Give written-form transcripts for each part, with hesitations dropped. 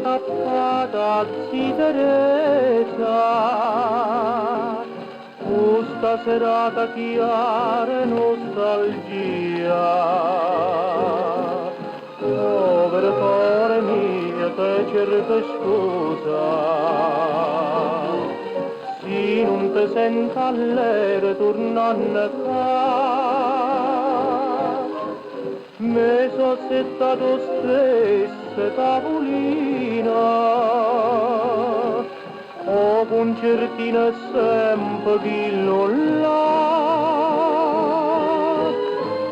tappata a zi Teresa, Questa serata chiara e nostalgia. Povero cuore mio, te cerco scusa. Si non ti sento all'era tornando qua, me so settato stesso tavolino, o concertino sempre chillo là.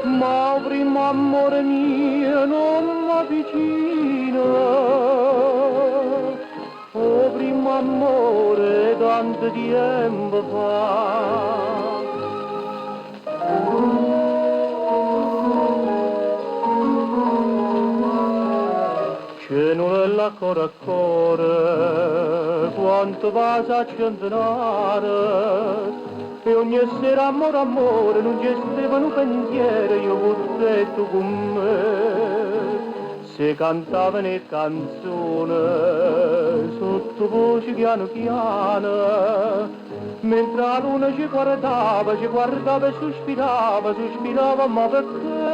Ma prima amore mio non m'avvicino, o primo amore tanto tempo fa. C'è nulla cuore a cuore, quanto passa a centenare, e ogni sera amore amore, non c'è stava un pensiero, io con te tu con me. Se cantavano le canzoni, sotto voce piano piano, mentre la luna ci guardava e sospirava, sospirava, ma perché?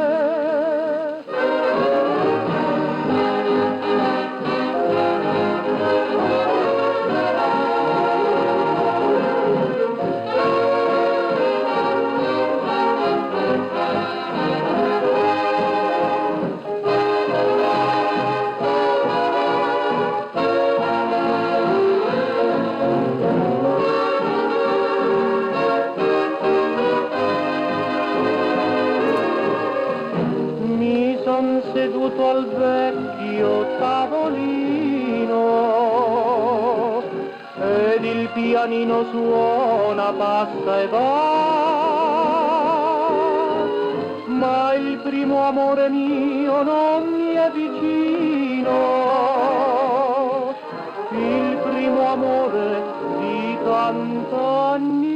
Mi son seduto al vecchio tavolino ed il pianino suona, passa e va. Ma il primo amore mio non mi è vicino, il primo amore di tant'anni.